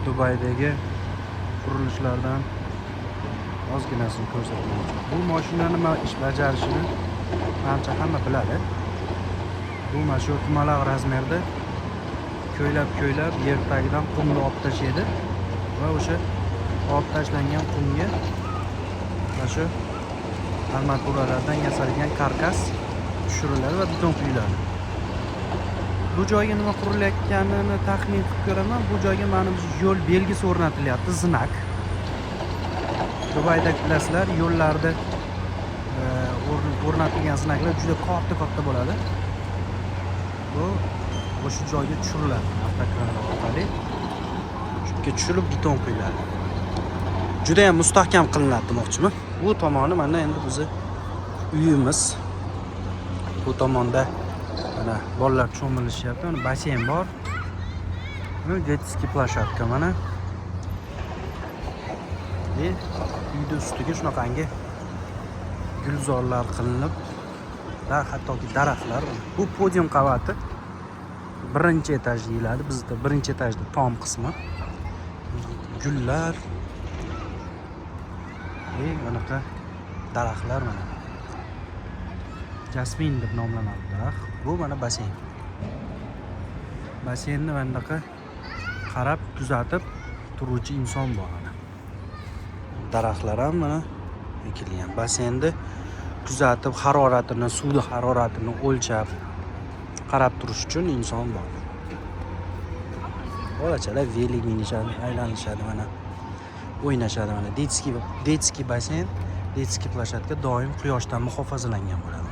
Dubaydagi qurilishlardan ozginasini ko'rsatmoqchi. Bu mashina nima ish bajarishini manimcha hamma biladi. Bu mana shu qumaloq razmerda ko'ylab ko'ylab yer tagidan qumni olib tashlaydi va o'sha olib tashlangan qumga mana shu armaturalardan yasalgan karkas tushiriladi va beton quyiladi. Bu joyga nima qurilayotganini taxmin qilib ko'raman. Bu joyga manimcha yo'l belgisi o'rnatilyapti, знак. Dubayda bilasizlar, yo'llarda o'rnatilgan знак lar juda katta katta bo'ladi. Bu o'sha joyga tushiriladi avtokranlar orqali. Shu yerga tushirib beton quyiladi. Juda ham mustahkam qilinadi demoqchiman. Bu tomoni mana endi bizni uyimiz. Bu tomonda mana bolalar cho'milishyapti. Mana basseyn bor. Bu детский площадка mana. И uyni ustiga shunaqangi gulzorlar qilinib, va hattoki daraxtlar. Bu podium qavati, birinchi etaj deyiladi. Bizda birinchi etajda tom qismi. Gullar и bunaqa daraxtlar mana. Jasmin deb nomlanadi daraxt. Bu mana basseyn. Basseynni mana bunaqa qarab, kuzatib turuvchi inson bor mana. Daraxtlar ham mana ekilgan. Basseynni kuzatib, haroratini, suvni haroratini o'lchab, qarab turish uchun inson bor. Bolachalar велик minishadi, aylanishadi mana. O'ynashadi mana. Детский basseyn, детский площадка doim quyoshdan muhofazalangan bo'ladi.